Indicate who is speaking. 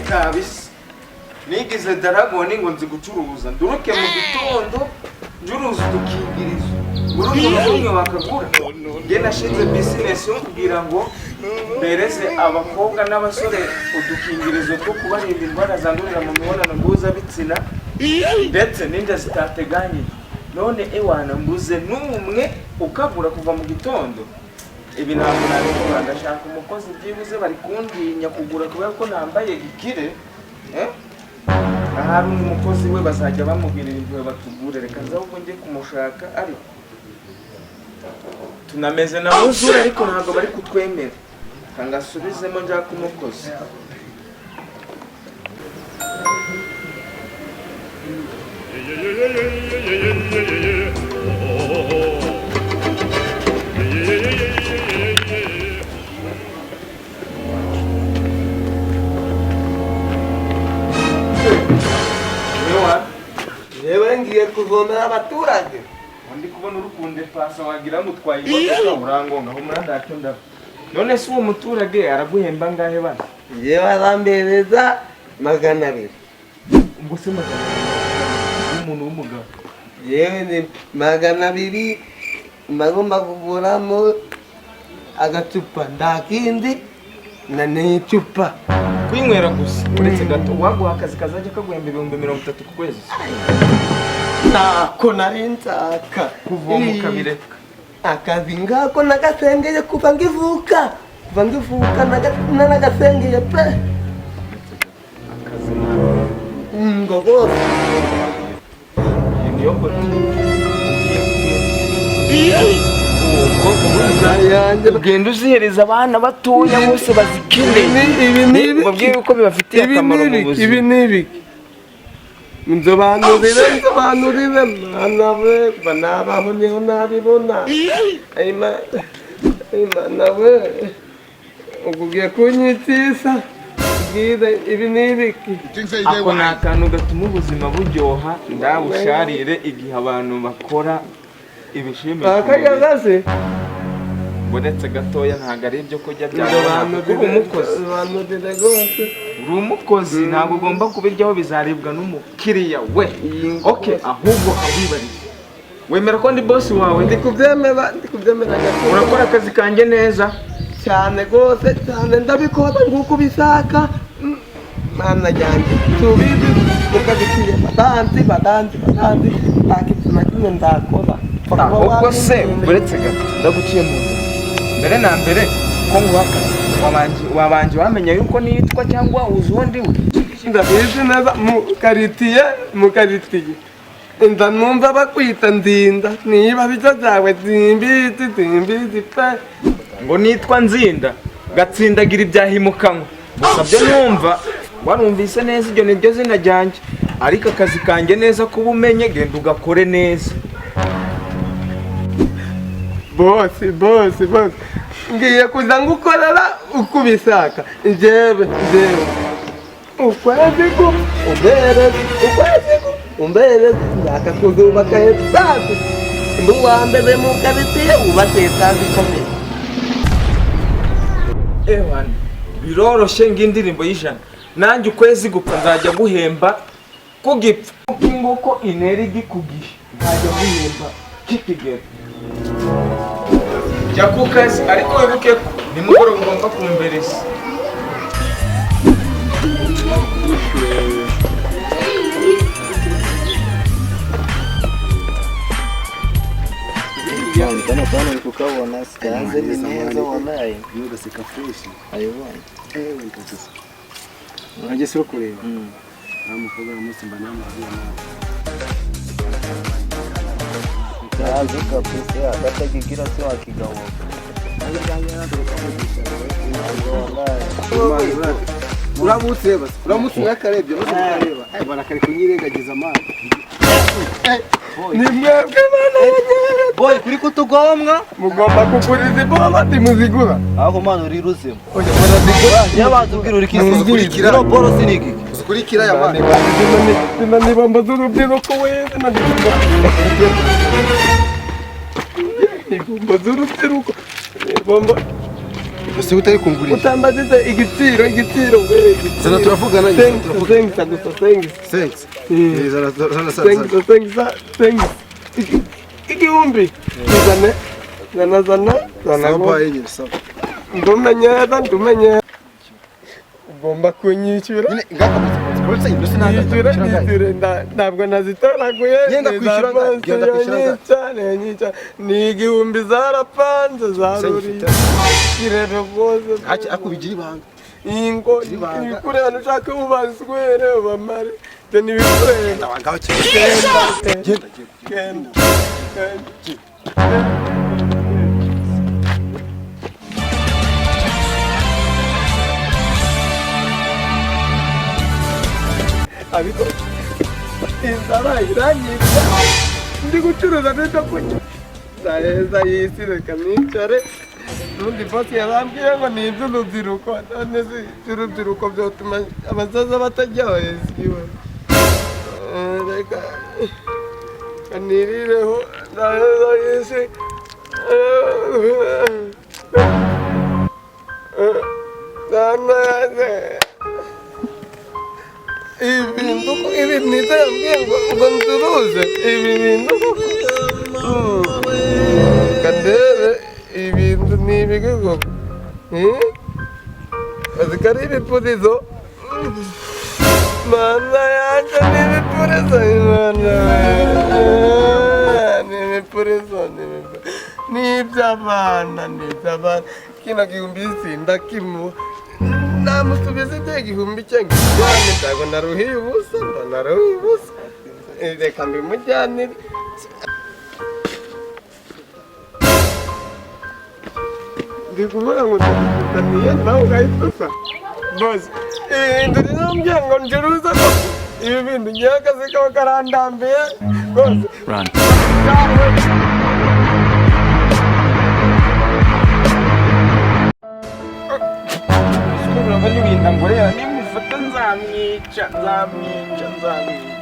Speaker 1: Kabisa nigize daragoni ngo nzi gucuruza, nduruke mu gitondo ncuruza udukingirizo, buri umuntu n'umwe bakagura. Njye nashinze business yo kugira ngo mpereze abakobwa n'abasore udukingirizo two kubarinda indwara zandurira mu mibonano mpuzabitsina ndetse n'inda zitateganyijwe. None ewana, mbuze n'umwe ukagura kuva mu gitondo. Ibi ntabwo nabikora, ndashaka umukozi byibuze. Bari kuntinya kugura kubera ko nambaye gikire, eh? Ahari undi mukozi we bazajya bamubwirira impuhwe batugure. Reka nze ahubwo njye kumushaka, ariko tunameze na muzure, ariko ntabwo bari kutwemera. Reka ngasubizemo njyaka umukozi. Ewa.
Speaker 2: Yewe, ngiye kuvomera abaturage.
Speaker 1: Ndi kubona uri kundepasa, wagira ngo utwaye imodoka, urangonga. Humura, ntacyo ndaba. None se uwo muturage araguhemba angahe bana?
Speaker 2: Yewe, arambereza 200.
Speaker 1: Ubwo se 200 y'umuntu w'umugabo?
Speaker 2: Yewe, ni 200 bagomba kuguramo agacupa, nta kindi na n'icupa.
Speaker 1: Kwinywera gusa? Uretse gato, waguha akazi kazajya kaguhemba 30,000 ku kwezi?
Speaker 2: Ntako nari nshaka.
Speaker 1: Kuvoma ukabireka?
Speaker 2: Akazi ngako nagasengeye kuva ngivuka, kuva ngivuka naragasengeye pe.
Speaker 1: Akazi nawe.
Speaker 2: Ngo rwose.
Speaker 1: Iyi niyo botike
Speaker 2: Yanjye.
Speaker 1: ugenda uzihereza abana batoya bose bazikeneye.
Speaker 2: Ibi ni ibiki?
Speaker 1: Ubabwire uko bibafitiye
Speaker 2: Ibi
Speaker 1: akamaro
Speaker 2: ni
Speaker 1: mu
Speaker 2: ibiki? Ibi
Speaker 1: buzima.
Speaker 2: ni ibiki? Nsobanurire, nsobanurire, mwana we. Kuva nabaho niho nabibona. Imana we, ubwo ugiye kunyitisa. Bwire, ibi ni ibiki?
Speaker 1: Ako ni akantu gatuma ubuzima buryoha, ndabusharire igihe abantu bakora ibishimisha
Speaker 2: Akarya
Speaker 1: umubiri.
Speaker 2: gase.
Speaker 1: Uretse gatoya, ntabwo ari ibyo kurya byawe, kuko uri
Speaker 2: Nsobanurire.
Speaker 1: umukozi.
Speaker 2: Nsobanurire rwose.
Speaker 1: Uri umukozi, ntabwo ugomba kubiryaho, bizaribwa n'umukiriya we.
Speaker 2: Iyi
Speaker 1: Okay, ahubwo awibarize, wemera ko ndi boss wawe?
Speaker 2: Ndi kubyemera, ndi kubyemera gato.
Speaker 1: Urakora akazi kanjye neza?
Speaker 2: Cyane rwose, cyane, ndabikora nk'uko ubishaka. Mana yanjye, tubizi mukabikwiye, badanzi, badanzi, badanzi, nta kintu na kimwe ndakora.
Speaker 1: Ahubwo se uretse gato, ndaguciye mu nzira. Mbere na mbere, ko nguha akazi, wabanje wamenya yuko nitwa cyangwa uzi uwo ndi we?
Speaker 2: Ndabizi neza, mu karitiye, mu karitiye nda numva bakwita Ndinda. Niba bijya byawe simbizi, simbizi pe.
Speaker 1: Ngo nitwa Nzinda gatsindagira ibyahi mu kanwa gusa, byo numva warumvise neza, ibyo niryo zina ryanjye. Ariko akazi kanjye neza kuba umenye, genda ugakore neza.
Speaker 2: Boss, boss, boss, ngiye kuza ngukorera uko ubishaka. Njyewe, njyewe ukwezi ku umbereze, ukwezi ku umbereze, nshaka kuzubaka etaje, ndi uwa mbere mu karitsiye wubatse etaje ikomeye.
Speaker 1: Ewana, biroroshye ng'indirimbo y'ijana. Nanjye ukwezi gupfa nzajya guhemba kugipfa, kuko ingoko intera igi ku gihe, nzajya guhemba kikigera. Jya ku kazi, ariko wibuke ko nimugoroba ugomba kumbereza.
Speaker 3: Kano kantu uri kukabona sikaze ni neza wallahi.
Speaker 4: Ugaseka fresh.
Speaker 3: Ayibonye.
Speaker 4: Ewe kabisa, urajye si kureba nta mukobwa umunsi mba namuhaye nawe.
Speaker 3: Kaze kabisa, akatakigira se wakigaboka. Wallahi.
Speaker 4: Uramutse basi, uramutse uyakarebye maze ukareba barakari kunyirengagiza amazi.
Speaker 2: Ni mwebwe bana yanjye.
Speaker 3: Boy, kuri kutugomwa.
Speaker 2: Mugomba kugura izi bomba, ntimuzigura.
Speaker 3: Aho mwana uri ruzima.
Speaker 2: Oya, barazigura.
Speaker 3: Yabanza ubwira uri kisi.
Speaker 4: Uzikurikira.
Speaker 3: Zero boro siniki.
Speaker 4: Uzikurikira aya mani.
Speaker 2: Zino ni bombo z'urubyiruko we, zino ni bombo z'urubyiruko, ni bombo.
Speaker 4: Ese utari kungurisha?
Speaker 2: Utambazize igiciro, igiciro ngwere igiciro.
Speaker 4: Zana turavugana,
Speaker 2: Thanks,
Speaker 4: turavugana.
Speaker 2: thanks gusa, thanks.
Speaker 4: Thanks.
Speaker 2: Eh.
Speaker 4: Eh, zana zana zana.
Speaker 2: Thanks, thanks, thanks. 1000. Zana, zana, zana, zana.
Speaker 4: Sawa yenye sawa.
Speaker 2: Ndumenyera, ndumenyera. Ugomba kunyishyura.
Speaker 4: Nyine ngaka uretse ibyo sinanga.
Speaker 2: Nyishyura, nyishyure, ntabwo nazitoraguye.
Speaker 4: Genda
Speaker 2: ni
Speaker 4: kwishyura
Speaker 2: za
Speaker 4: nga-
Speaker 2: pansiyo
Speaker 4: genda kwishyura nga.
Speaker 2: nyica, nyica. Ni 1000 zarapanze, zaruriye. Kirebe rwose.
Speaker 4: Ako bigira ibanga.
Speaker 2: Ingo,
Speaker 4: Ibanga.
Speaker 2: ibikureba ushake ubaswere ubamare. Ibyo ni ibikureba.
Speaker 4: Ngaho
Speaker 2: Genda,
Speaker 4: genda.
Speaker 2: genda, genda. Ariko inzara iranyica, ndi gucuruza n'ibyo kurya nzaheza y'isi, reka nicare. N'undi bosi yarambwiye ngo ni iby'urubyiruko, none se iby'urubyiruko byotuma abasaza batajya baheza? Reka kanirireho, nzaheza y'isi. Nanaze ibintu ibi nibyo yambwiye ngo ncuruze ibi bintu koko. Kandebe ibintu ni ibiki koko? Azi ko ari ibipurizo? Mana yanjye, ni ibipurizo! Imana we, ni ibipurizo, ni ibipurizo, ni iby'abana, ni iby'abana. Kino 1000 sindakimuha, namusubiza ibyo 1000 cye ngijyane. Ntabwo naruhiye ubusa, naruhiye ubusa. Reka mbimujyanire. Ndi kuvuga ngo ndakuzaniye nawe ugahita usa bose. Ibi bintu rinambwiye ngo ncuruze koko, ibi bintu ngewe akazi kaba karandambiye rwose.
Speaker 1: Urabona ibintu ngorera, nimufata nzamwica, nzamwica, nzamwica.